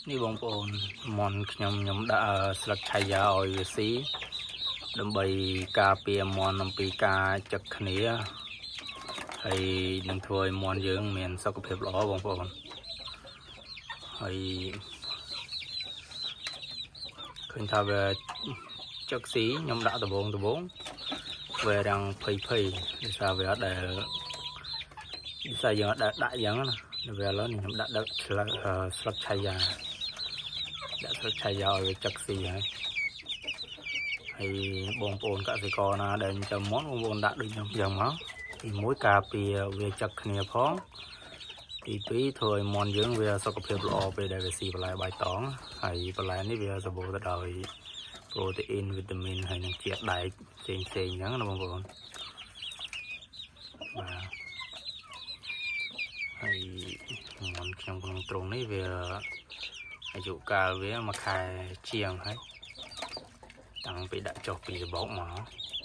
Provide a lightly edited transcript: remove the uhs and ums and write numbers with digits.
នេះបងប្អូនមាន់ខ្ញុំខ្ញុំដាក់ស្លឹកឆៃយ៉ាឲ្យវាស៊ីដើម្បីការពារមាន់អំពីការចឹកគ្នាហើយនឹងធ្វើឲ្យមាន់យើងមានសុខភាពល្អបងប្អូនហើយឃើញថាវាចឹកស៊ីខ្ញុំដាក់ដបងដបងវារាំងភ័យភ័យដោយសារវាអត់ដែលដោយសារយើងអត់ដែលដាក់អញ្ចឹងណាវាឥឡូវនេះខ្ញុំដាក់ដាក់ស្លឹកស្លឹកឆៃយ៉ាដាក់ស្លឹកឆៃយ៉ាឲ្យវាចឹកស៊ីហើយហើយបងប្អូនកសិករណាដែលចិញ្ចឹមមាន់បងប្អូនដាក់ដូចខ្ញុំអញ្ចឹងមកទី1ការពារវាចឹកគ្នាផងទី2ធ្វើឲ្យមាន់យើងវាសុខភាពល្អពេលដែលវាស៊ីបន្លែបៃតងហើយបន្លែនេះវាសម្បូរទៅដោយប្រូតេអ៊ីនវីតាមីនហើយនិងជាតិដែកផ្សេងផ្សេងអញ្ចឹងណាបងប្អូនបាទហើយមាន់ខ្ញុំក្នុងទ្រុងនេះវាអាយុកាលវាមួយខែជាងហើយតាំងពីដាក់ចុះពីសបកមក។